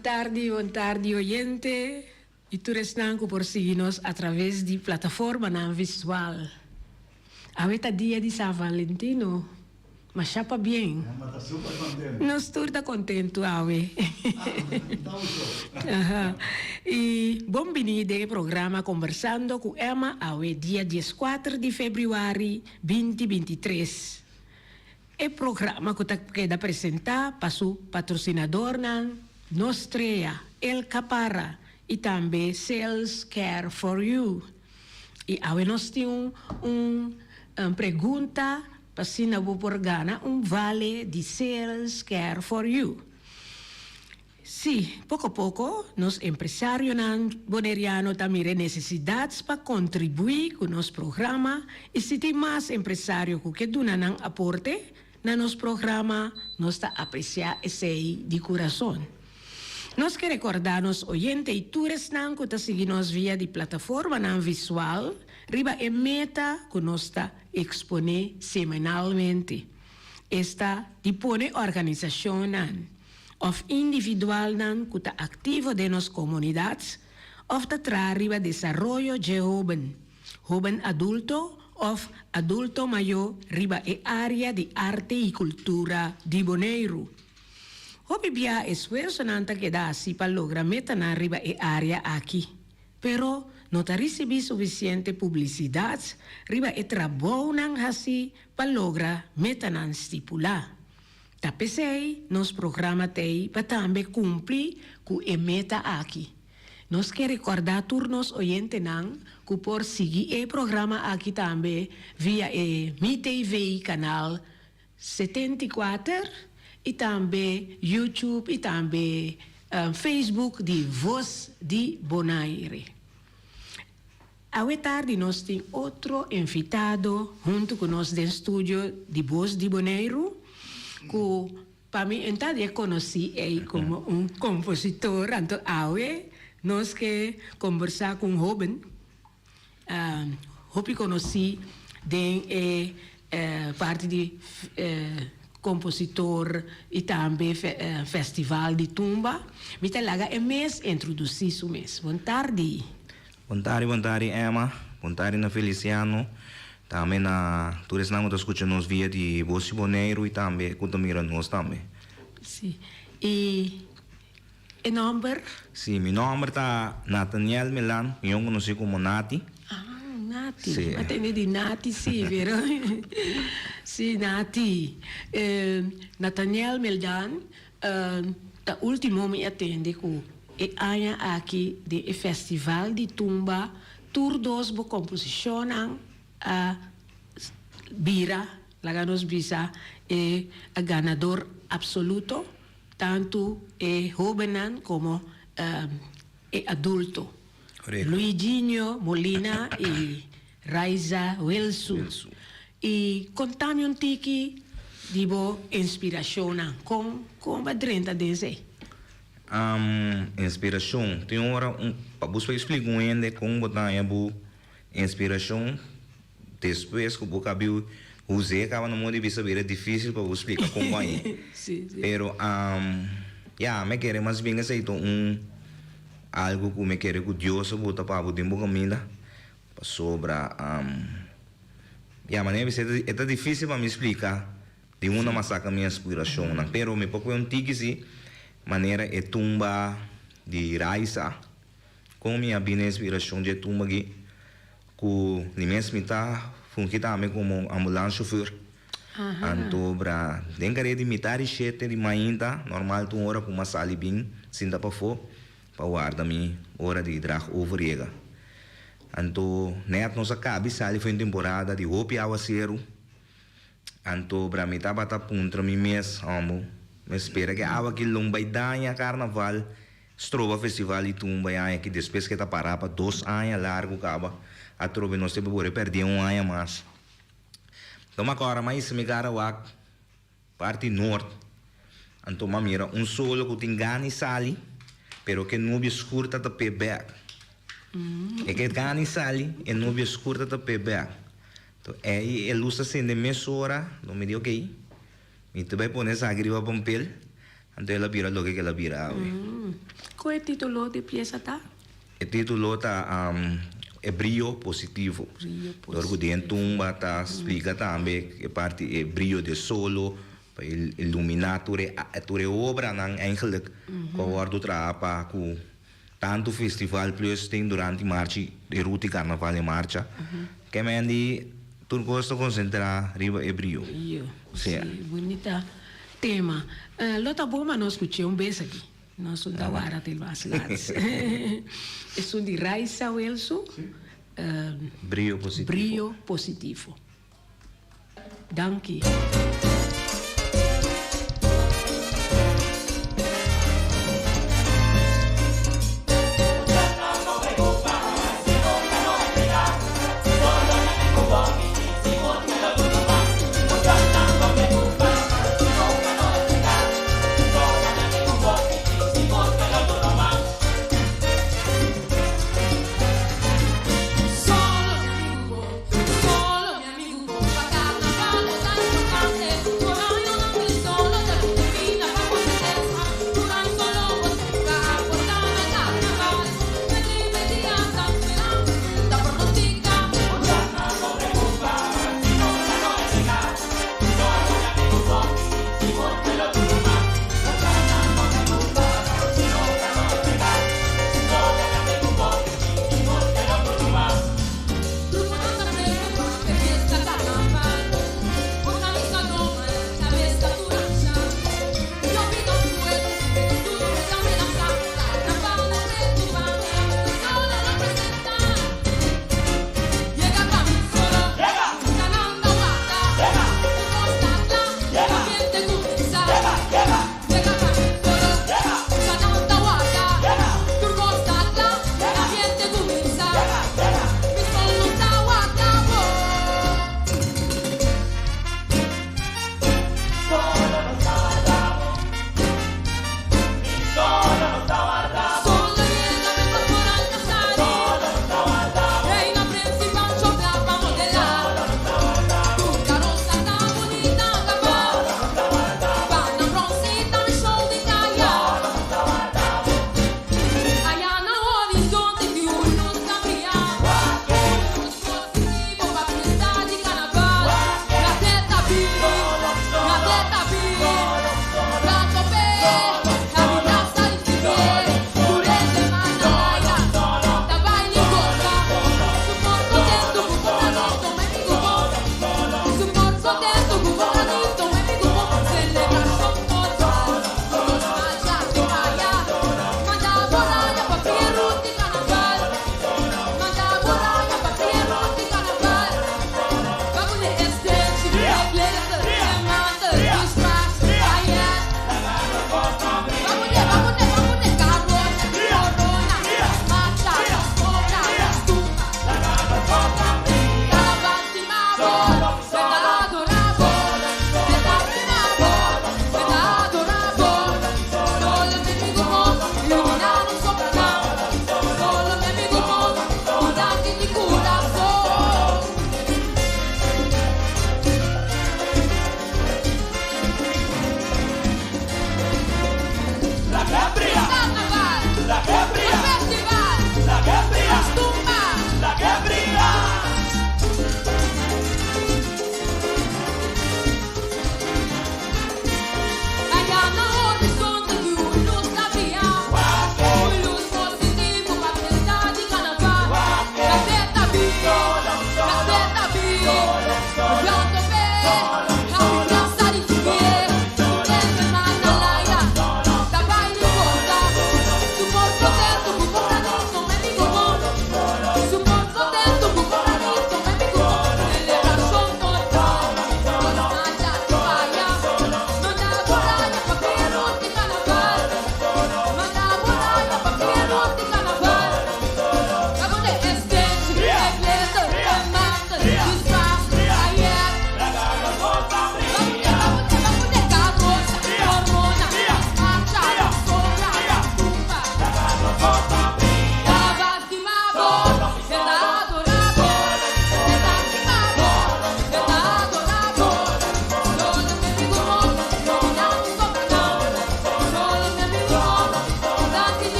Bon tardi, bon tardi oyente y tur esnan cu por sigui nos a traves di plataformanan visual. Awe ta dia di San Valentino, masha pabien. Emma ta super contento. Nos tur ta contento awe. Ah, Y bon bini den e programa Conversando cu Emma awe dia dieskuater di februari binti 23. E programa ku ta keda presentá pa su patrosinadornan Nostrea, El Caparra i tambe Sales Care For You. I awe nos tin un un pregunta pa asina bo por gana un vale di Sales Care For You. Sí, poko poko nos empresarionan boneriano ta mira e nesesidat pa kontribuí ku nos programa i si tin mas empresario ku ke duna nan aporte na nos programa nos ta apresiá esei di kurason. Nos ke rekordá nos oyente i tur esnan ku ta sigui nos via di plataformanan visual riba e meta ku nos ta eksponé semanalmente, esta di pone organisashonnan, òf individualnan ku ta aktivo den nos komunidat òf ta traha riba desaroyo dje hóben, hóben adulto òf adulto mayó riba e área di arte i kultura di Boneiru. Hopi bia esfuersonan ta keda hasi pa logra metanan riba e área aki, pero no ta risibí sufisiente publisidat riba e trabounan hasi pa logra metanan stipulá. Ta p'esei nos programa t'ei pa tambe kumpli ku e meta aki. Nos ke rekordá tur nos oyentenan ku por sigui e programa aki tambe via e Mi TV kanal 74 i tambe YouTube i tambe Facebook di Voz di Bonaire. Awe tardi nos tin otro invitado huntu ku nos den studio di Bos di Boneiru ku pa mi enta di e konosí ei komo un kompositor. Anto awe nos ke kombersá ku un hóben hopi konosí den e parti di kompositor i tambe festival di tumba. Mi ta laga e mes introdusí su mes. Bon tardi. Bon tardi, bon tardi Emma, bon tardi na Feliciano, tambe na tur esnan ku ta skucha nos via di Bos di Boneiru i tambe ku ta mira nos tambe. Sí, i e nòmber? Sí, mi nòmber ta Nathaniel Melan, mihó konosí komo Nati. Ah, Nati, Sí. a tende di Nati sí, pero sí, Nati. Nathaniel Meldan, Ta ultimo mi a tende ku e aña aki den e festival di tumba tur dos bo komposishonnan a bira, laga nos bisa, e ganador absoluto, tantu e hóbennan komo e adulto. Luiginio Molina i Raiza Wilsu. I konta mi un tiki di bo inspirashonnan. Kon kon bo a drenta den esei? Inspirashon. Tin un ora un pa bo por splika un hende kon bo ta haña bo inspirashon despues ku bo kabi us'é kaba na modo di bisa bira difisil pa bo splika kon bo hañ'é. Pero ya mi a kere mas bien esei ta un algu ku mi a kere ku Dios a bota pa bo den bo kaminda. Pasobra, ya, manera mi bisa e ta difícil pa mi splica di unda mi a saca mi inspiracionnan, pero mi por coge un tiki si, manera e tumba di Raisa, con mi a bini e inspiracion dje tumba aki, cu di mes mi ta fungi tambe como ambulance chauffeur, anto bra den carea di mitad di shete di mainta, normal ta un ora cu mi a sali bin sinta pafó. Pa warda mi ora di drag over yega. Anto net nos a kabi sali for un temporada di hopi awaseru. Anto bra mi tabata puntra mi mes, Hombo, mi spera ke awa aki lo bai daña karnaval, stroba festival di tumba e aña aki despues ke ta para pa dos aña largu kaba, atrobe nos te por perdé un aña mas. Anto mi a kòrda mi a hisa mi kara wak. Parti nort, anto m'a mira un solo ku tin gana i sali, pero ku e nubia skur ta tap'é bèk. E ke gana i sali, e nubia skur ta tap'é bèk. Anto ei e lus a sende mesora, anto mi di okey, mi ta bai pone esaki riba pampel. Anto el a bira loke ku el a bira awe. Ku e título di piesa ta? E título ta E brio positivo. Brio Dor ku den tumba ta splika tambe e parti e brio de solo pa iluminá tur e tur e obranan eigenlijk ku a wòrdu traha pa ku tantu festival plus tin durante marchi e ruta di karnaval en marcha. Ke men di tur kos ta konsentrá riba e brio. Brio, si, bunita tema. Lo ta bon pa nos skuch'é un bes aki. Nos un ta wara te mas lats. Esun di Raisa Welsu. Brio positivo. Brio positivo. Danki.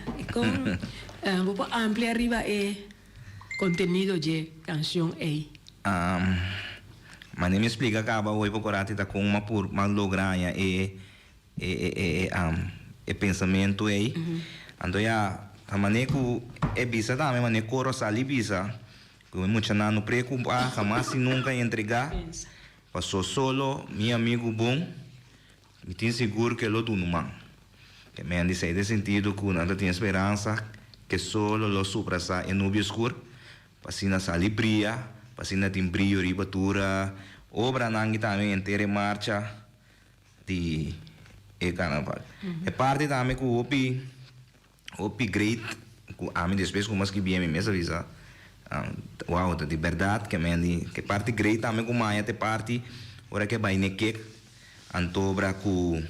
Bunita. I kon bo por amplia riba e kontenido dje kanshon ei? Mane mi splika kaba hoy poko rati ta kon m'a por m'a logra haña e e e e pensamentu ei. Anto ya ta mane ku e bisa tambe mane koro sali bisa ku e muchanan no preokupa hamas i nunka entregá paso solo mi amigu bon Mi tin sigur ku e lo duna un man. E men di esei den sentido ku nan ta tin e speransa ku e solo lo suprasá e nubia skur pa asina sali bria, pa asina tin brio riba tur obranan i tambe henter e marcha di e karnaval. E parti tambe ku hopi Hopi great ku ami despues ku mi a skibi mi mes a bisa wow ta di bèrdat ke men di ke parti great tambe ku maya te parti ora ke bai ne kek antobra ku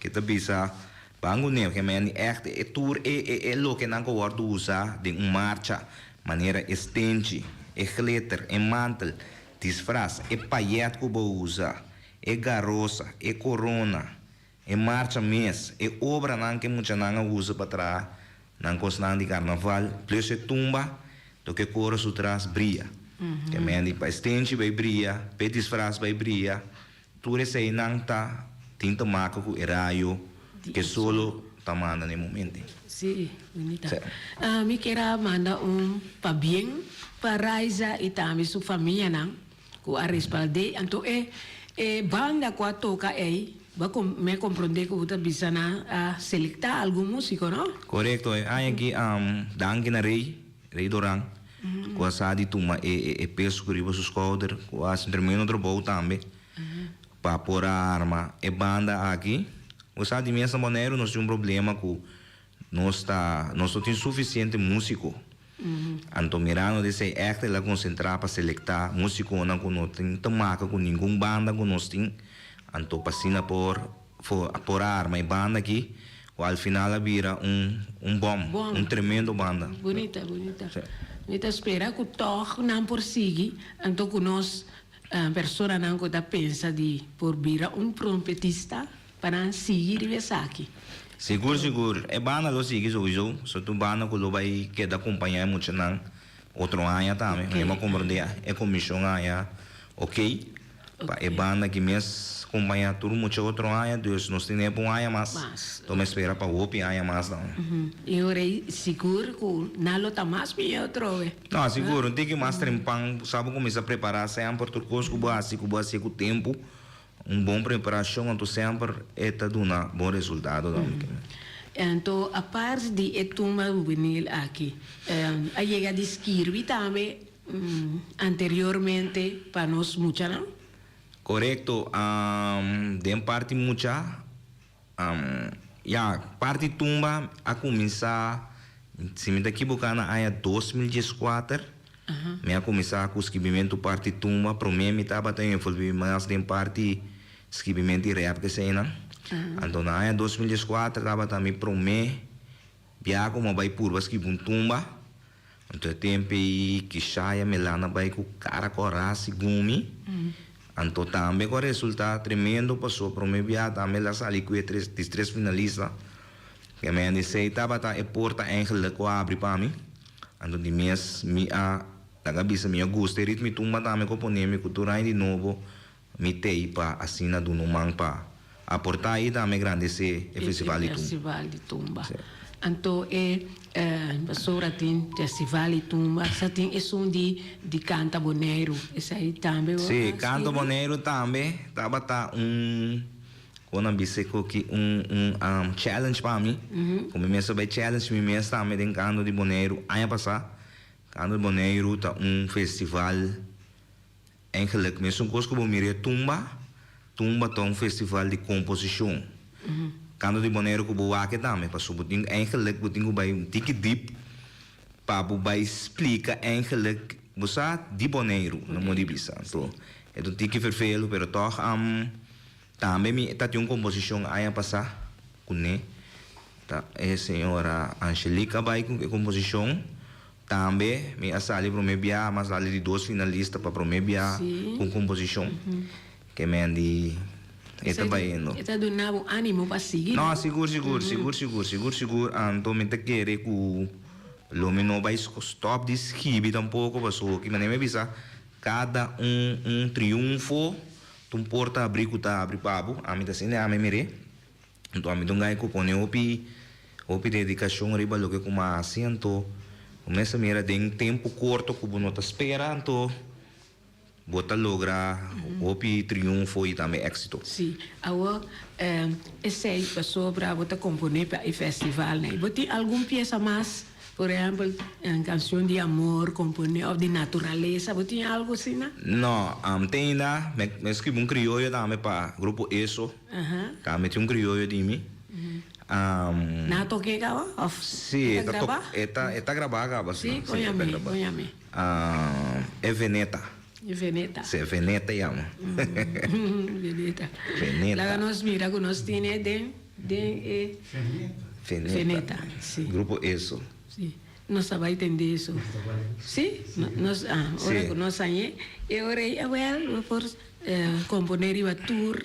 ke ta bisa ban ku ne ke men di ègt e tur e e loke nan ku wòrdu usa den un marcha manera e stenchi e glitter e mantel disfras e payèt ku bo usa e garosa e korona. E marcha mes, e obranan ku e muchanan a usa pa traha nan kosnan di karnaval, plus e tumba, loke kore su tras bria. Ke men di pa e stenchi bai bria, pa e disfras bai bria, tur eseinan ta tin te maka ku e rayo ku e solo ta manda na e momento. Sí, bunita. Mi kier a manda un pabien pa Raiza i tambe su famianan Ku a respald'é. Anto e e banda ku a toka ei, bo a mi a komprondé ku bo ta bisa nan a selektá algun músiko, no? Korekto, e aña aki danki na Rey, Rey Doran, ku a sa di tuma e e peso ku riba su skouder, ku a hasi un tremendo trabou tambe pa por a arma e banda aki. Bo sa di mes na Boneiru nos tin un problema ku nos ta nos no tin sufisiente músiko. Anto mirando di esei ègt el a konsentrá pa selektá músikonan ku no tin ta maka ku ningun banda ku nos tin. Anto pa asina por por a arma e banda aki ku al final a bira un un bòm, un tremendo banda. Bunita, bunita. Mi ta spera ku tòg nan por sigui anto ku nos personanan ku ta pensa di por bira un trompetista Pa nan sigui riba esaki. Sigur sigur, e banda lo sigui souiso, so tur banda ku lo bai keda kompañá e muchanan otro aña tambe. Mi a komprondé e komishon aña ok pa e banda aki mes kompañá tur mucha otro aña, dus nos tene pa un aña mas, enton mi spera pa hopi aña mas tambe. E ora ei sigur ku nan lo ta mas mihó atrobe. No, sigur, un tiki mas trempan, sa bo kuminsá prepará semper tur kos ku bo hasi, ku bo hasié ku tempu. Un bon preparacion anto semper e ta duna bon resultado tambe. Anto apart di e tumba hubenil aki, a yega di skirbi tambe anteriormente pa nos muchanan? Corecto, den parti mucha, ya, parti tumba a cuminsa, si mi ta ekiboca na aña 2014. Mi a kuminsá ku skibimentu parti tumba, promé mi tabata envolví mas den parti skibimentu i rèp k'eseinan. Anto na aña 2014 tabata mi promé biaha ku mi a bai purba skibi un tumba. Anto e tempu ei Kishaya Melana bai ku kara kòrá segun mi. Anto tambe ku a resultá tremendo pasobra promé biaha tambe el a sali ku e tres di tres finalista. Kemende esei tabata e porta eigenlijk ku a abri pa mi. Anto di mes mi a laga bisa mi a gusta e ritmo i tumba tambe ku a pone mi ku tur aña di nobo mi tei pa asina duna un man pa aportá i tambe grandesé e festival di tumba. Festival di tumba. Anto e pasobra tin festival di tumba sa tin esun di di Kanta Boneiru esei tambe bo a Sí, Kanta Boneiru tambe tabata un. Kon nan bisa ku ki un un challenge pa mi, ku mi mes a bai challenge mi mes tambe den Kanto di Boneiru aña pasá. Kanto di Boneiru ta un festival eigenlijk mesun kos ku bo mira e tumba, tumba ta un festival di komposishon. Kanto di Boneiru ku bo wak e tambe pasobra bo tin eigenlijk bo tin ku bai un tiki dip pa bo bai splika eigenlijk bo sa di Boneiru, no mo di bisa. Anto e ta un tiki vervelu pero tòg. Tambe mi ta tin un komposishon aña pasá kuné. Ta e señora Angelique a bai ku e komposishon. Tambe mi a sali promé biaha, mi a sali di dos finalista pa promé biaha ku un komposishon. Ke men di. E ta bayendo. E ta duna bo animo pa sigui. No, sigur, sigur, sigur, sigur, sigur, sigur. Anto mi ta kere ku lo mi no bai stop di skibi tampoko pasobra ki manera mi a bisa kada un un triunfo ta un porta habrí ku ta habri pa bo. Ami ta asina ami mir'é. Anto ami ta un guy ku pone hopi hopi dedikashon riba loke ku mi a hasi. Anto bo mester mira den tempu korto ku bo no ta spera anto. Bo ta logra hopi triunfo i tambe éxito. Sí. Awor, esei pasobra bo ta komponé pa e festivalnan. I bo tin algun piesa mas? Por ehèmpel, un kanshon di amor komponé òf di naturalesa. Bo tin algu asina? No, te ainda. Mi a skribi un krioyo tambe pa Grupo Eso. Tambe tin un krioyo di mi. Nan a tok'é kaba òf Sí, e ta grabá? E ta grabá kaba, sí. Sí? Koña mi, koña mi. E Veneta. E Veneta. Sí, Veneta yama. Veneta. Veneta. Laga nos mira ku nos tine den den e. Veneta. Veneta, sí. Grupo Eso. Sí. Nos ta bai tende eso. Sí? Nos, ah, ora ku nos hañ'é, e ora ei, awel, bo por komponé riba tur.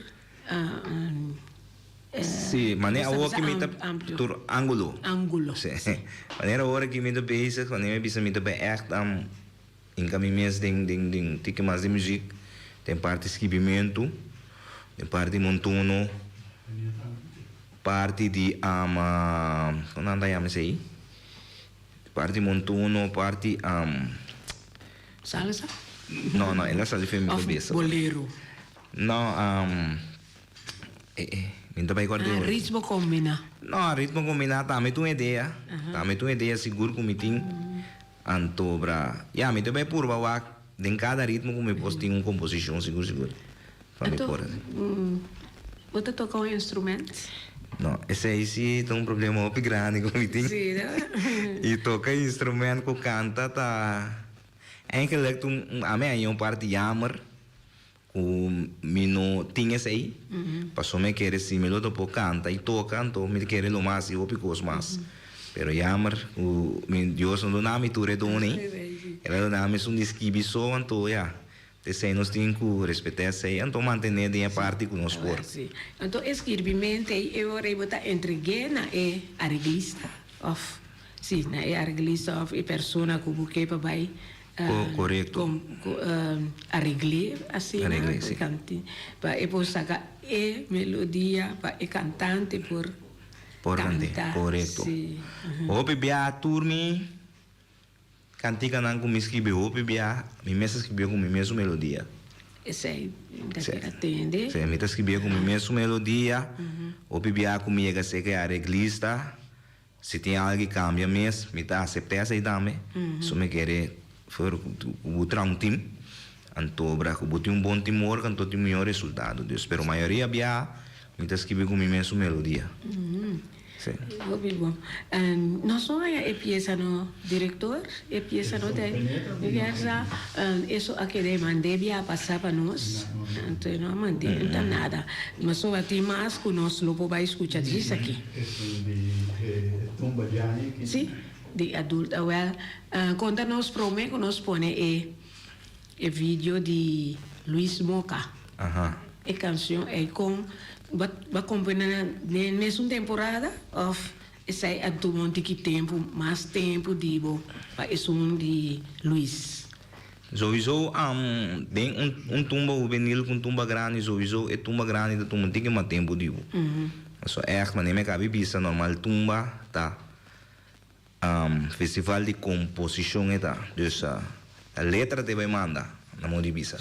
Sí, manera awor ki mi ta tur ángulo. Ángulo. Sí. Manera awor ki mi ta bezig, wanneer mi bisa mi ta bai ègt hinka mi mes den den den tiki mas di muziek, den parti skibimentu, den parti montuno, parti di kon nan ta yama esei? Parti montuno, parti. Salsa? No, no, el a sali fen mi kabesa. Òf bolero? No, mi no ta bai kòrda e. Ritmo kombiná. No, ritmo kombiná tambe ta un idea. Tambe ta un idea sigur ku mi tin. Anto bra, ya, mi ta bai purba wak den kada ritmo ku mi por tin un komposishon sigur sigur. Pa mi por hasi. Bo ta toka un instrument? No, esei si ta un problema hopi grandi ku mi tin. Sí, no? I toka instrument ku kanta ta eigenlijk ta un, ami a haña un parti jammer. Ku mi no tin esei, pasobra mi a kere si mi lo ta por kanta i toka, anto mi ta kere lo mas i hopi kos mas. Pero jammer ku mi Dios no duna mi tur e don ei, El a duna mi esun di skibi so, anto ya, esei nos tin ku respetá esei, anto mantené den e parti ku nos por. Sí. Anto e skirbimentu ei e ora ei bo ta entreg'é na e areglista òf sí, na e areglista òf e persona ku bo ke pa bai Korekto. Aregl'é asina Aregl'é, sí. Pa e por saka e melodia pa e kantante por Por kant'é, kanta. korekto. Sí. Hopi bia tur mi kantikanan ku mi skribi hopi bia mi mes a skribié ku mi mesun melodia. Esei mi ta keda tende. Sí, mi ta skribié ku mi mesun melodia. Hopi bia ku mi yega seka e areglista. Si tin algu ki kambia mes, mi ta aseptá esei tambe. So mi kere for ku bo traha un tim, anto obra ku bo tin un bon timor, anto tin mihó resultado. Dus, pero mayoria biaha mi ta skibi ku mi mesun melodia. Sí. Hopi bon. Nos no haña e piesa no, direktor? E piesa no ta e. Eso a keda e mand'é biaha pasá pa nos, anto e no a mand'é, no ta nada. Pasobra tin mas ku nos lo por bai skucha djis aki. Esun di e tumba di aña aki. Sí, di adulto. Awel, konta nos promé ku nos pone e e video di Luis Moca. E kanshon ei kon bo a komponé den mesun temporada òf esei a tuma un tiki tempu, mas tempu di bo pa esun di Luis? Souiso den un un tumba hubenil ku un tumba grandi souiso e tumba grandi ta tuma un tiki mas tempu di bo. Pasobra ègt manera mi a kabi bisa normal tumba ta festival di komposishon e ta. Dus ta letra te bai manda na modo di bisa.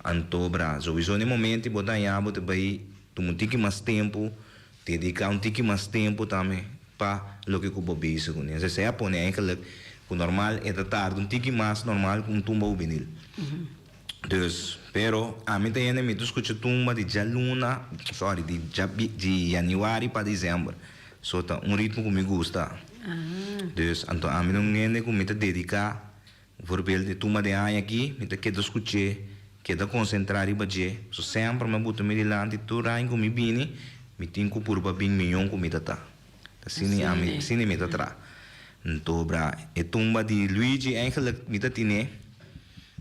Anto bra souiso den momento bo ta haña bo ta bai tuma un tiki mas tempu dediká un tiki mas tempu tambe pa loke ku bo bezig ku ne. Esei a pone eigenlijk ku normal e ta tarda un tiki mas normal ku un tumba hubenil. Dus, pero ami ta yende mi ta skucha tumba di djaluna, sorry, di djabi di januari pa december. So ta un ritmo ku mi gusta. Dus, anto ami ta un hende ku mi ta dediká Bijvoorbeeld e tumba den aña aki, mi ta keda skuch'é, keda konsentrá riba dje. So semper mi a buta mi dilanti tur aña ku mi bini, mi tin ku purba bin miyon ku mi ta ta. Asina ami, asina mi ta traha. Nto bra, e tumba di Luigi eigenlijk mi ta tin'é.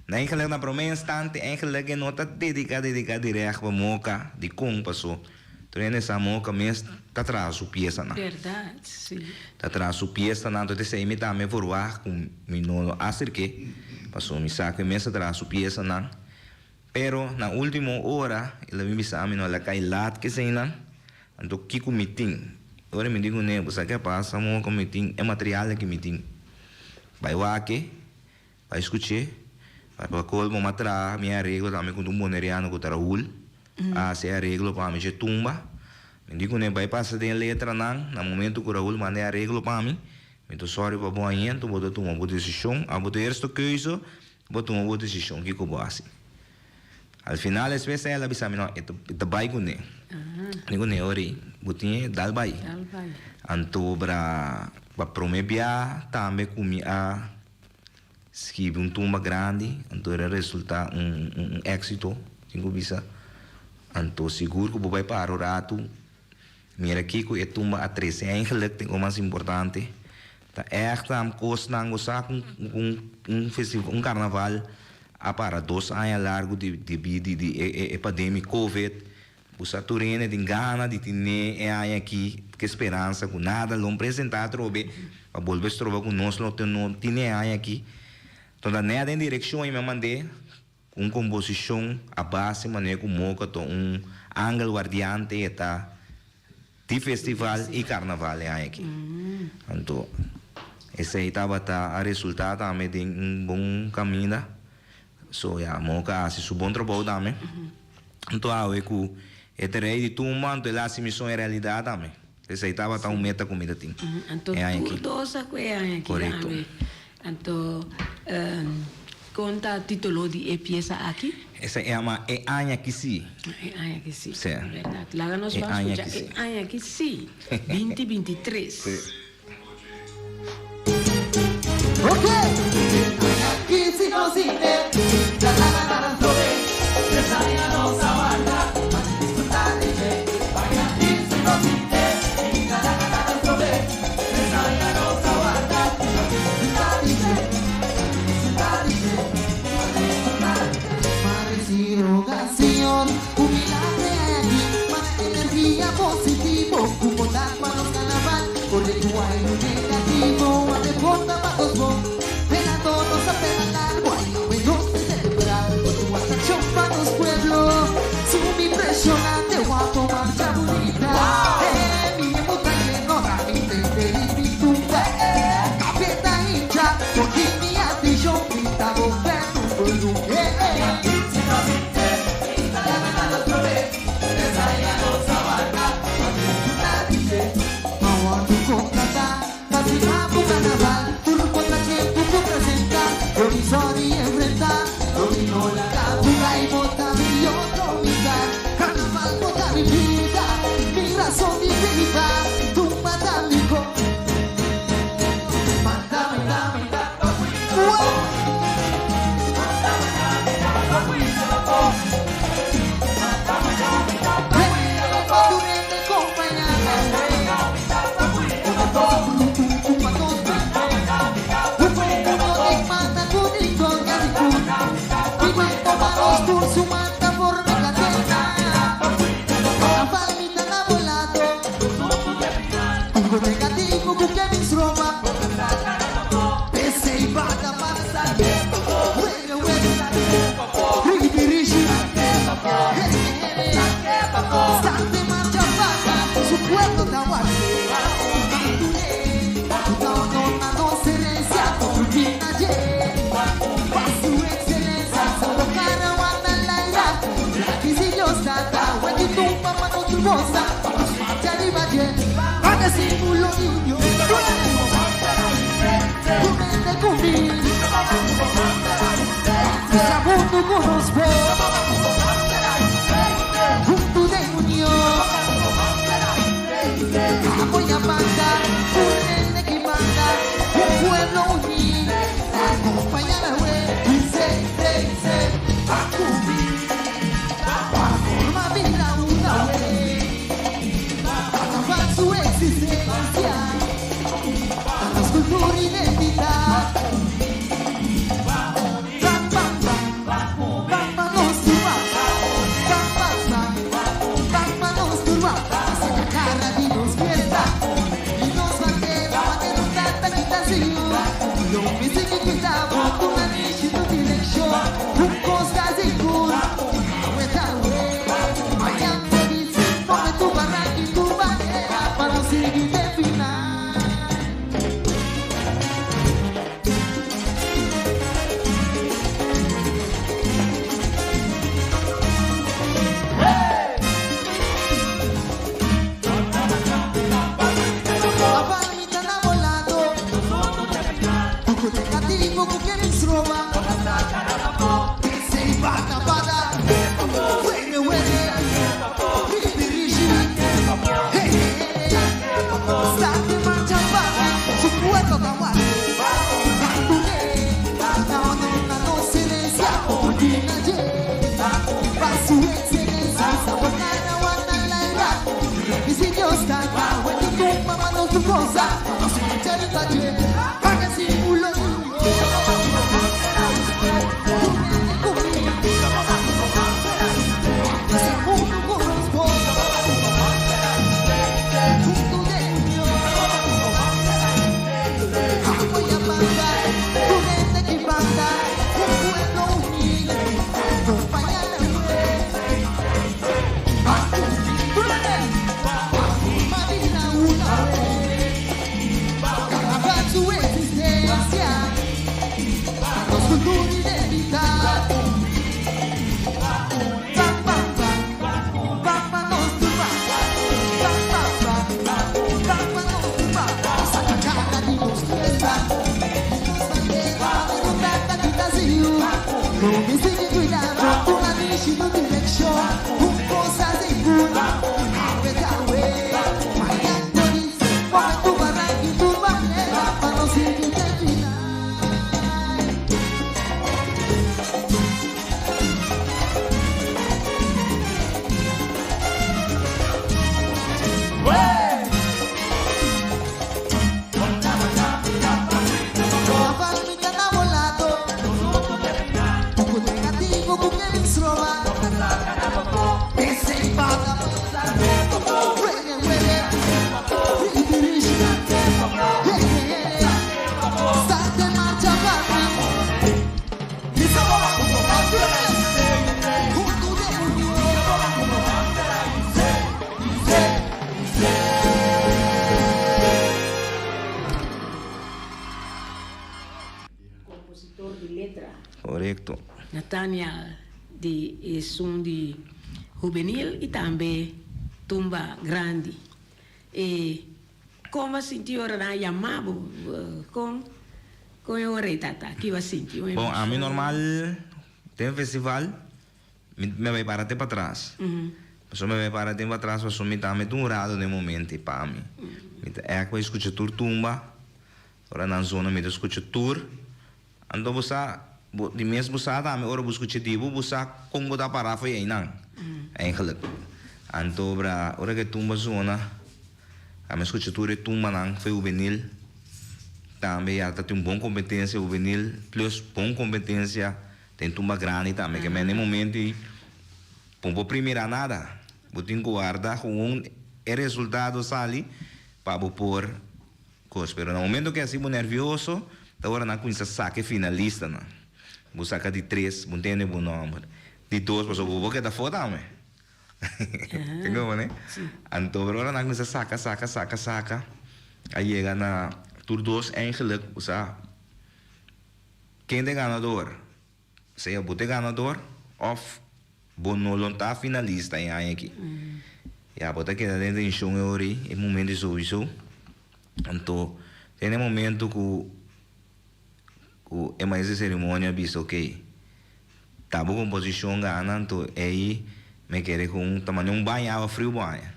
Eigenlijk na promé instante eigenlijk e no ta dediká dediká dirèkt pa Moka dikon paso tur hende sa Moka mes ta traha su piesanan. Bèrdat, si. Ta traha su piesanan anto esei mi tambe verwagt ku mi no lo aserk'é paso mi sa ku e mes ta traha su piesanan. Pero na último ora el a bin bisa mi no el a kai lat k'eseinan anto kiko mi tin? Ora mi di kuné bo sa ke a pasa Moka mi tin e material aki mi tin bai wak e. Bai skuch'é, bai pa kolmo m'a traha mi areglo tambe ku un boneriano ku ta Raul a hasi e areglo pa mi dje tumba. Mi di kuné bai pasa den e letranan, na momento ku Raul manda e areglo pa mi, mi ta sòri pa bo añento, bo ta tuma bo desishon, abo ta eerste keuze, bo tuma bo desishon kiko bo hasi. Al final despues el a bisa mi no, e ta bai kuné. Mi kuné ora ei, bo tin e dal bai. Anto bra pa promé bia tambe ku mi a Skibi un tumba grandi, anto era resulta un un éxito, tin ku bisa. Anto sigur ku bo bai para un ratu, mira kiko e tumba a trese. Eigenlijk tin ku mas importante, ta ègt kosnan ku sa ku un un festival un karnaval a para dos aña largu di debí di di e e pandemia covid. Bo sa tur hende tin gana di tine e aña aki ku e speransa ku nada lo presenta atrobe pa bolbe stroba ku nos lo no tine e aña aki. Tonta nèt den direkshon i mi a mand'é ku un komposishon a base manera ku Moka ta un angel guardiante e ta di festival i karnaval e aña aki. Anto esei tabata a resultá tambe den un bon kaminda. So ya, Moka a hasi su bon trabou tambe. Anto awe ku e ta rei di tumba, anto el a hasi mi soño realidat tambe. Esei tabata un meta ku mi ta tin Anto e aña tur aki. dos a ku e aña aki Korekto. tambe. Anto kon ta titulo di e piesa aki? Esei e yama E aña aki si. E aña aki si. Sí. Bèrdat. Laga nos E ban aña skucha aki si. E aña aki si, binti 23. Sí. Compositor di letra. Correcto. Nathaniel di esun di hubenil y tambe tumba grandi. E con bo a sinti ora nan a yama bo? Con con e ora ei tata? Ki bo a sinti? Un Bon, ami emocion? normal den festival mi mi a bay para te patras. Pasobra mi a bay para te patras pasobra mi tambe ta un rado den momento ei pa mi. Mi ta èk bay scucha tur tumba. Ora nan zona mi ta scucha tur. Anto bo sa, bo di mes bo sa tambe ora bo scucha di bo, bo sa con bo ta para for einan, eigenlijk. Anto bra, ora cu e tumba zona, ami a scucha tur e tumbanan for e hubenil. Tambe ya ta tin un bon competencia hubenil plus bon competencia den tumba grandi tambe. Ke men den momento ei bo no por primira nada. Bo tin cu warda gewoon e resultado sali pa bo por. Cos, pero na momento cu haci bo nervioso, ta ora nan cuminsa saca e finalistanan. Bo saca di tres, bo ntende bo nomber. Di dos, pasobra bo bo keda afo tambe. Te como ne? Anto, pero ora nan cuminsa saca, saca, saca, saca, a yega na tur dos eigenlijk, bo sa ken ta e ganador. Sea bo ta e ganador of bo no lo ta finalista e aña aki. Ya bo ta keda den tension e ora ei, e momento ei souiso. Anto te na e momento ku ku e maestro di ceremonia a bisa ok, ta bo composicion gana anto ei mi kere ku un ta manda un baña awa friu bo haña.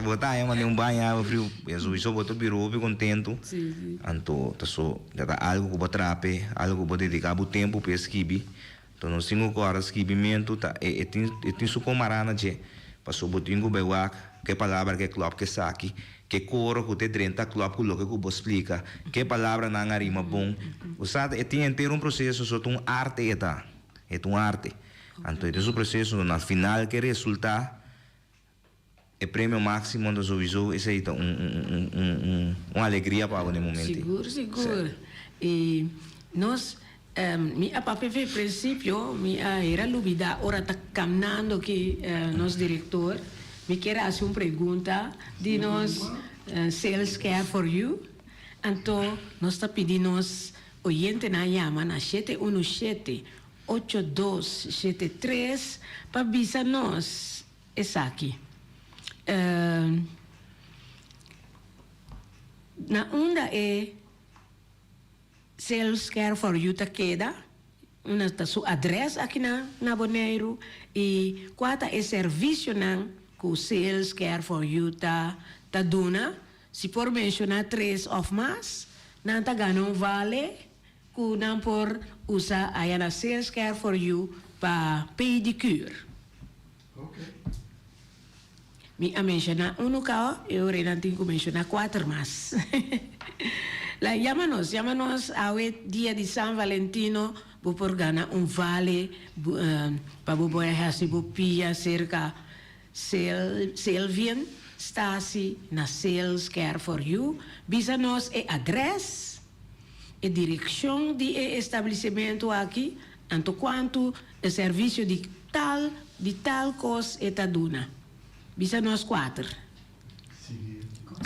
Bo ta haña manda un baña awa friu, souiso bo ta bira hopi contento. Anto ta so ya ta algo ku bo trape, algo ku bo dediká bo tempu pa e skibi. Anto nos tin ku kòrda skibimentu ta e tin e tin su komará na dje. Pasobra bo tin ku bai wak ke palabra ke klòp ke saki, ke koro ku te drenta klòp ku loke ku bo splika, ke palabranan a rima bon. Bo sa e tin henter un proseso, so ta un arte e ta. E ta un arte. Anto e tin su proseso, na final ke resultá. E premio maximo anto souiso esey ta un un un un un alegria pa bo den momento. Sigur sigur y nos mi a papia fe principio mi a hera lubida ora ta camnando ki nos director mi kier a haci un pregunta di nos sales care for you anto nos ta pidi nos oyentenan yama na 717 8273 pa bisa nos Esaki. Na unda e Sales Care for You ta keda? Unda ta su adres aki na na Boneiru? I kua ta e servisionan ku Sales Care for You ta ta duna? Si por menshoná tres òf mas, nan ta gana un vale ku nan por usa aya na Sales Care for You pa pedicure. Mi a menshoná unu kaba, e ora nan tin ku menshoná kuater mas. La, yama nos, yama nos awe dia di San Valentino, bo por gana un vale pa bo por hasi bo pia serka Selvien Stasi na Sales Care for You. Bisa nos e adrès, e direkshon di e establisimentu aki, anto kuantu E servisio di tal di tal kos e ta duna. Bisa nos kuater.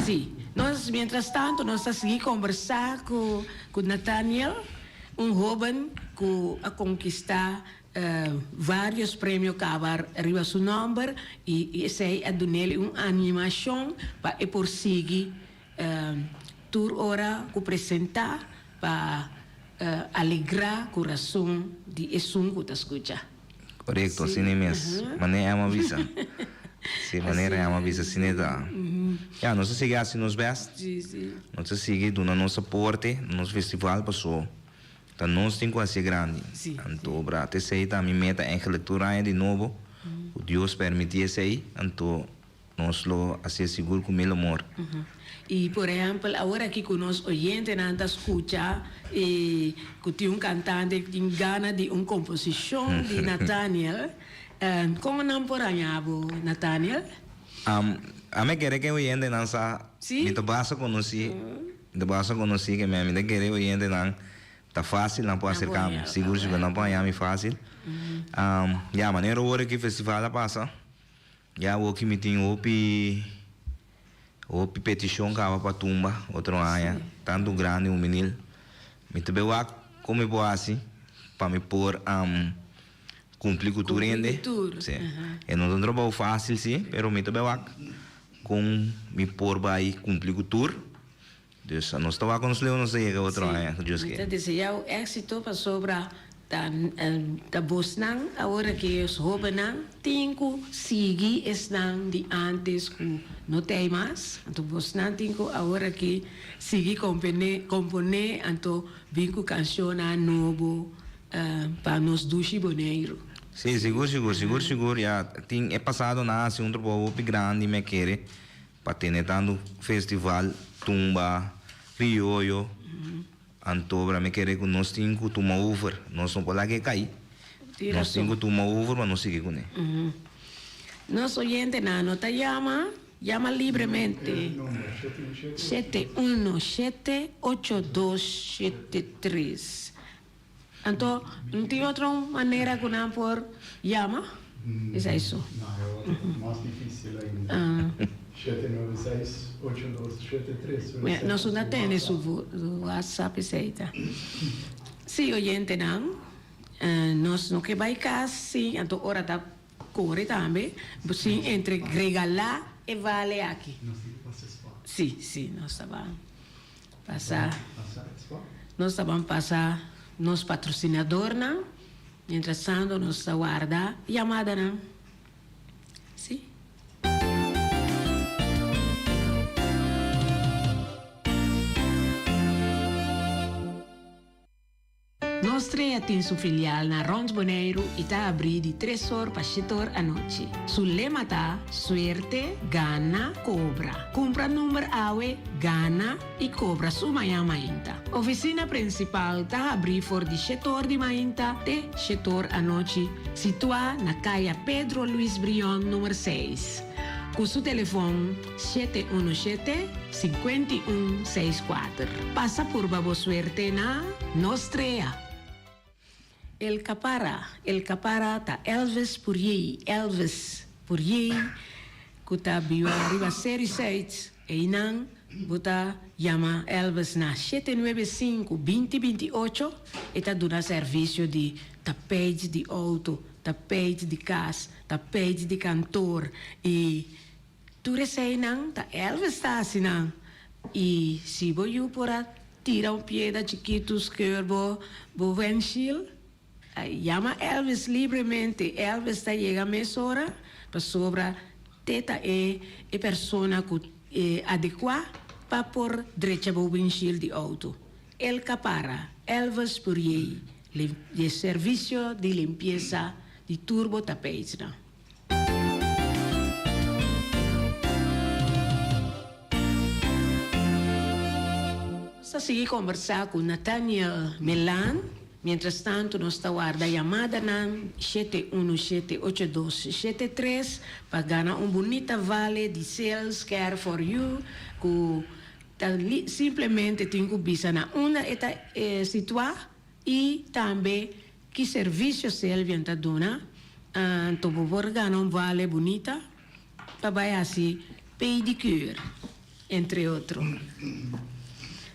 Sí. Nos, mientras tanto, nos ta sigui kombersá ku ku Nathaniel, un hóben ku a konkistá vários premio kaba riba su nòmber i esei a dun'el un animashon pa e por sigui Tur ora ku presentá pa alegrá kurason di esun ku ta skucha. Korekto, asina mes. Manera Emma bisa. Si, manera Emma bisa, asina e ta. Ya, nos ta sigui hasi nos bèst. Nos ta sigui duna nos aporte na nos festival paso ta nos tin ku hasié grandi. Anto, bra, ta esei ta mi meta eigenlijk tur aña di nobo. Ku Dios permití esei, anto Nos lo hacié sigur cu mil amor. Y por ehempel awor aki cu nos oyentenan ta scucha y cu tin un cantante cu tin gana di un composicion di Nathaniel, con nan por haña bo, Nathaniel? A mi kere cu e oyentenan sa, mi ta basta conoci, mi ta basta conoci ke mi ta kere e oyentenan ta facil nan por acerca mi, sigur sigur nan por haña mi facil. Ya, manera awor aki festival a pasa. Ya awoki mi tin hopi hopi petishon kaba pa tumba otro aña, tantu grandi huminil. Mi ta bay wak kon mi por hasi pa mi por kumpli ku tur hende. Si. E no ta un trabou fásil si, pero mi ta bay wak kon mi por bay kumpli ku tur. Dus nos ta wak nos leu nos ta yega otro aña ku Dios Mi ke. ta desea un éxito pasobra ta ta bosnan awor aki es hobennan tin ku sigui esnan di antes ku no t'ei mas anto bosnan tin ku awor aki sigui kompene komponé anto bin ku kanshonnan nobo pa nos dushi Boneiru. Sí, sigur sigur sigur sigur ya tin e pasadonan a hasi un trabou hopi grandi mi a kere Pa tene tantu festival, tumba, krioyo, anto bra mi kere ku nos tin ku tuma over, nos no por laga e kai, nos tin ku tuma over pa nos sigui kuné. Nos oyentenan no ta yama, yama libremente. 717 8273. Anto, no tin otro manera ku nan por yama? Esei so. No, e otro mas dificil ainda. 796 8273. Nos no ta tene su WhatsApp esei ta. Sí, oyentenan, nos no ke bai kas sin, anto ora ta kore tambe, sin entre regalá e vale aki. Nos tin ku pasa spot. Sí, sí, nos ta ban. Pasa. Nos ta ban pasa nos patrocinadornan, mientras tanto nos ta warda yamadanan. Si. Nos Trea tin su filial na rond Boneiru i ta abrí di tres or pa shete or anochi. Su lema ta, Suerte, gana, kobra. Kumpra number awe, gana i kobra su mañan mainta. Ofisina prinsipal ta habrí for di shete or di mainta te shete or anochi, situá na Kaya Pedro Luis Brion number seis. Ku su telefòn 717 51 64. Pasa purba bo suerte na Nostrea. El Capara, El Capara ta Elvis Puriey, Elvis Puriey, ku ta biba riba Seri Suid. Einan bo ta yama Elvis na 795 20 28. E ta duna servisio di tapijt di outo, tapijt di kas, tapijt di kantor i tur eseinan ta Elvis ta hasi nan. I si bo yu por a tira un piedra chikitu skeur bo bo windshield, yama Elvis libremente. Elvis ta yega mesora pasobra te ta e e persona ku adekuá pa por drecha bo windshield di outo. El Capara, Elvis Puriey, di servisio di limpiesa di tur bo tapijtnan. Nos ta sigui kombersá ku Nathaniel Melan. Mientras tantu nos ta warda yamadanan 717 8273 pa gana un bunita vale di Sales Care for You ku ta simplemente tin ku bisa na unda e ta situá i tambe ki servisio Selvian ta duna. Anto bo por gana un vale bunita pa bai hasi pedicure, entre otro.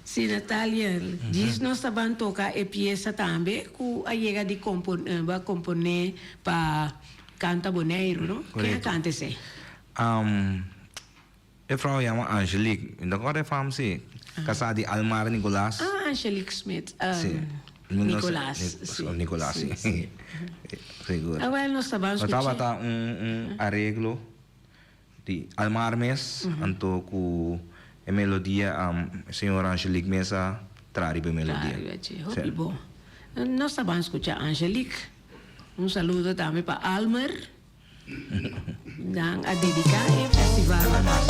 Si, Natalia, djis nos ta ban toca e pieza tambe cu a yega di bo a compone pa Canta Boneiru, no? Ken a canta esey? E vrouw yama Angelique. Mi ta corda e fam si. Casá di Almar Nicolaas. Ah, Angelique Smit. Si. Nicolaas. Si. Nicolaas, si. Si. Sigur. Awel nos ta ban scucha. Tabata un areglo di Almar mes, anto cu e melodia señora Angelique mes a traha riba e melodia. Traha riba dje. Hopi bon. Nos ta ban scucha Angelique. Un saludo tambe pa Almer. Nan a dedica e festival na nan.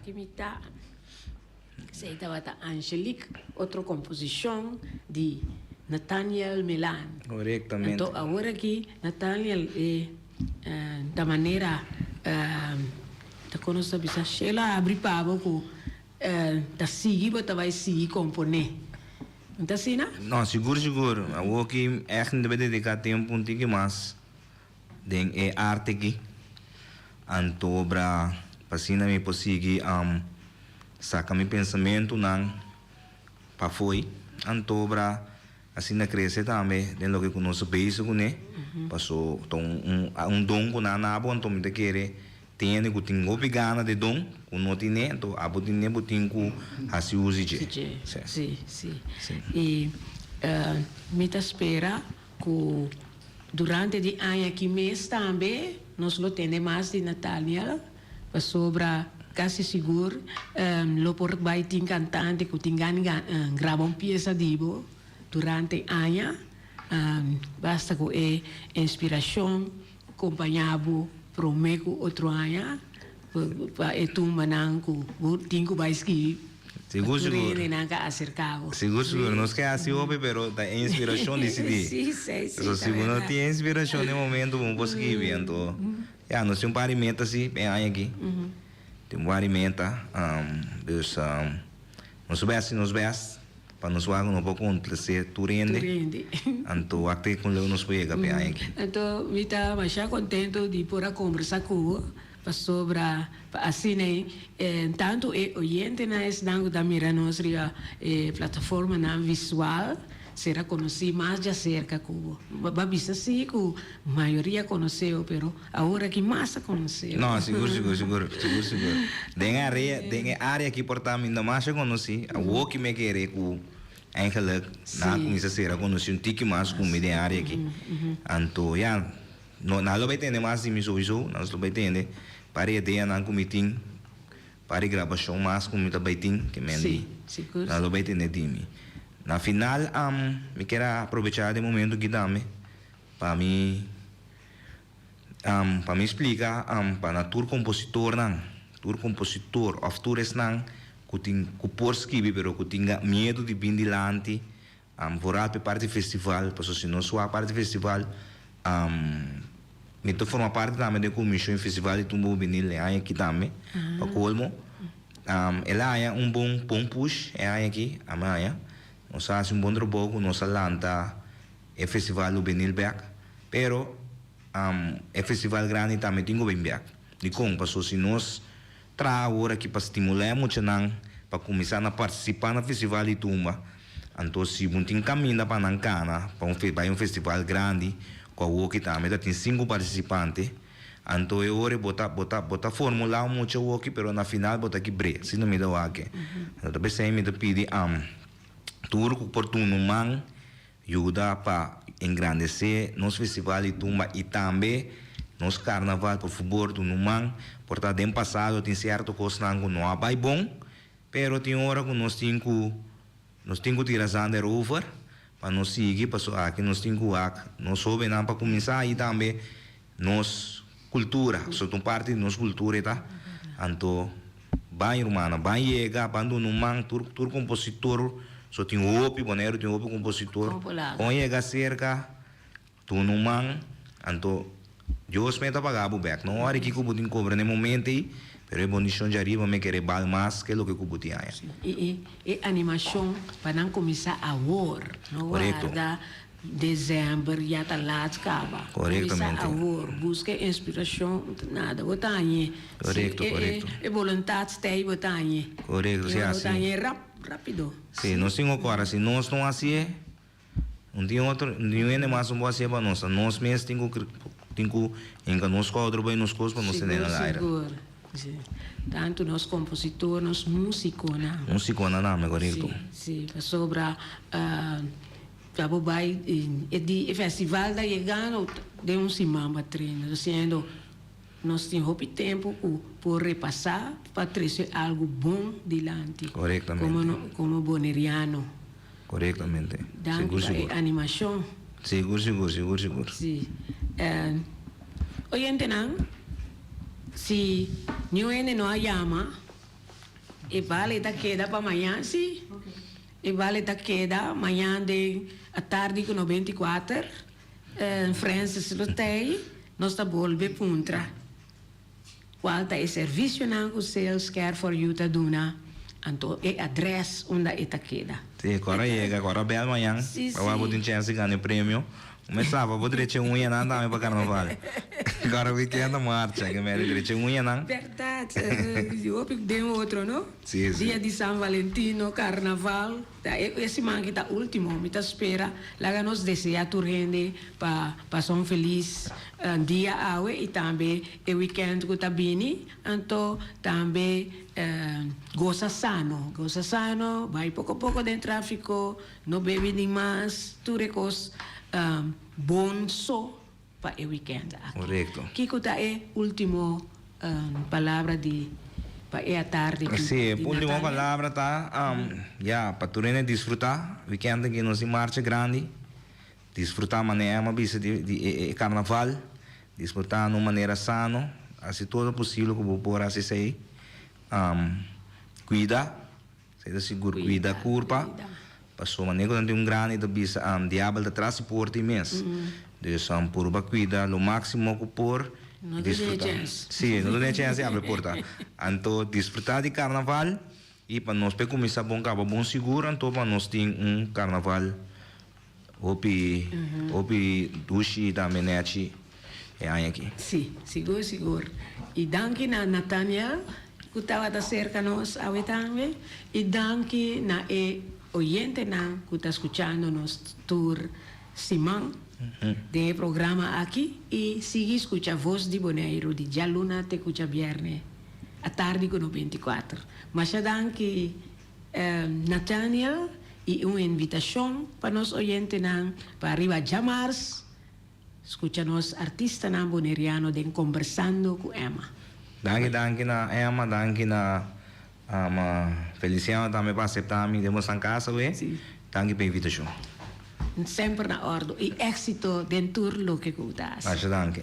Aki mi ta. Esei tabata Angelique, otro komposishon di Nathaniel Melaan. Korektamente. Anto awor aki Nathaniel e ta manera ta kon nos ta bisa shelo a abri pa bo ku ta sigui bo ta bai sigui komponé. No ta asina? No, sigur sigur. Awor aki ègt mi ta bai dediká tempu un tiki mas den e arte aki. Anto obra pa asina mi por sigui saca mi pensamentunan pafoi. Anto obra asina crece tambe den loke cu nos a bezig cune. Paso ta un don cu nan a nabo anto mi ta kere tin hende cu tin hopi gana di don cu no tine anto abo tine bo tin cu haci uzi dje. Si, si. Y mi ta spera Ku durante di aña aki mes tambe nos lo tende mas di Nathaniel, pasobra kasi sigur lo por bai tin kantante ku tin gana graba un piesa di bo durante aña. Basta ku e inspirashon kompañá bo promé ku otro aña pa e tumbanan ku bo tin ku bai skibi. Sigur Tur sigur. hendenan ka aserká bo. Sigur sigur. Nos ke hasi hopi pero ta e inspirashon disidí. Sí, sí, sí, So ta si bo no bèrdat. tin e inspirashon den momento bo no por skibi. Anto ya nos tin un par di meta si pa e aña aki. Tin un par di meta. Dus nos bai hasi nos bèst pa nos wak ku no por komplasé tur hende. Tur hende. Anto wak te kon leu nos por yega pa e aña aki. Anto mi ta masha kontento di por a kombersá ku bo. Pasobra pa asina ei tantu e oyentenan esnan ku ta mira nos riba e plataformanan visual sera konosí mas djaserka ku bo. Bo a bisa sí ku mayoria konosé bo, pero awor aki mas a konosé bo. No, sigur, sigur, sigur, sigur, sigur. Den e area, den e área aki por ta mi no masha konosí. Awor ki mi a kere ku eigenlijk nan a kuminsá sera konosí un tiki mas ku mi den e área aki. Anto ya. No, nan lo bai tende mas di mi souiso, nan lo bai tende par e ideanan ku mi tin, par e grabashon mas ku mi ta bai tin, ke men di, nan lo bai tende di mi. Na final, mi kier a aprovechá di e momento aki tambe pa mi, pa mi splika pa na tur kompositornan, tur kompositor òf tur esnan ku tin, ku por skibi pero ku tin miedu di bin dilanti. Vooral p'e parti festival, pasobra si nos wak parti festival, mi ta forma parti tambe den komishon di festival di Tumba Hubenil e aña aki tambe, pa kolmo. El a haña un bon bon push e aña aki, ami a haña. Nos a hasi un bon trabou ku nos a lanta e festival hubenil bèk, pero e festival grandi tambe tin ku bin bèk. Dikon? Pasobra si nos Traha awor aki pa stimulá e muchanan pa kuminsá na partisipá na festival di tumba. Anto si bo tin kaminda pa nan kana pa un bai un festival grandi ku awoki tambe ta tin sinku partisipante, anto e ora bo ta bo ta bo ta formulá un mucha awoki pero na final bo ta kibr'é. Asina mi ta wak. Anto ta p'esei mi ta pidi tur ku por duna un man Yuda pa engrandesé nos festival di tumba i tambe nos karnaval. Por fabor duna un man. Por ta den pasado tin sierto kosnan ku no a bai bon, pero tin ora ku nos tin ku nos tin ku tira zand erover pa nos sigui pasobra aki nos tin ku wak nos hobennan pa kuminsá i tambe Nos kultura, pasobra ta un parti di nos kultura e ta. Anto ban rumannan, ban yega, ban duna un man, tur tur kompositor, so tin hopi, Boneiru tin hopi kompositor, kon yega serka, duna un man, anto Dios mes ta paga bo bek. No ora kiko bo tin kobra na e momento ei, pero e bondishon djariba mi kere bal mas ke loke ku bo tin haña. I e animashon pa nan kuminsá awor, no warda December ya ta laat caba. Correctamente. Cuminsa awor, busca inspiracion, nada, bo ta hañe. Correcto, correcto. E voluntad sta ahí, bo ta hañe. Correcto, si asi. Bo ta hañe rap, rapido. Si, nos tin cu cora, si nos no hacié, no tin otro, niun hende mas no por hacié pa nos. Nos mes tin cu, tin cu hinca nos schouder bay nos cos pa nos tene na aire. Sigur, sigur. Tanto nos compositor, nos musiconan. Musiconan tambe, correcto. Si, si, pasobra. Ta bo bai e di e festival ta yegando den un siman pa trena dosiendo nos tin hopi tempo ku por repasa pa trese algu bon dilanti Korektamente. komo boneriano. Korektamente. Danki Sigur pa e sigur. animashon. Sigur sigur sigur sigur. Si. Oyentenan si niun hende no a yama. E bale ta keda pa mañan, sí. E bale ta keda mañan den atardi ku 94. Francis lo t'ei, nos ta bolbe puntra kual ta e servisionan ku Sales Care for You ta duna, anto e adrès unda e ta keda. Sí, ku ora yega, ku ora bèl mañan, pa wak bo tin chèns di gana e premio. Mi sa pa bo drecha e uñanan tambe pa karnaval. Ku ora weekend ta marcha, ke meri drecha e uñanan. Bèrdat, hopi den otro, no? Sí, sí. Dia di San Valentino, karnaval. Ta e siman aki ta ultimo. Mi ta spera laga nos desea tur hende pa pasa un felis dia awe y tambe e weekend cu ta bini. Anto tambe gosa sano, gosa sano, bay poco poco den trafico, no bebe di mas, tur e cos bon so pa e weekend aki. Correcto. Kico ta e ultimo palabra di pa e atardi di Sí, e ultimo Natalia? palabra ta, ya, pa tur hende disfruta weekend aki nos tin marcha grandi, disfruta manera Emma bisa di di e e carnaval, disfruta na un manera sano, haci todo lo posible cu bo por haci esey, cuida. Esei ta sigur cuida curpa, pasobra manera cu nan tin un grandi ta bisa diabel ta tras di porta y mes. Dus purba cuida lo maximo cu por y disfruta. Si, no duna e chens di abri porta. Anto disfruta di carnaval y pa nos por cuminsa bon caba bon sigur anto pa nos tin un carnaval Hopi hopi dushi tambe nechi e aña aki. Sí, sigur sigur. Y danki na Nathaniel cu tabata cerca nos awe tambe. Y danki na e oyentenan cu ta scuchando nos tur siman den e programa aki. Y sigui scucha Voz di Boneiru di djaluna te cu djabierne atardi cu no 24. Masha danki. Nathaniel y un invitacion pa nos oyentenan pa riba djamars scucha nos artistanan Boneriano den Conversando cu Emma. Danki danki na Emma, danki na Feliciano tambe pa acepta mi den bosan casa awe. Danki pa invitacion. Semper na ordo y exito den tur loke cu ta haci. Masha danki.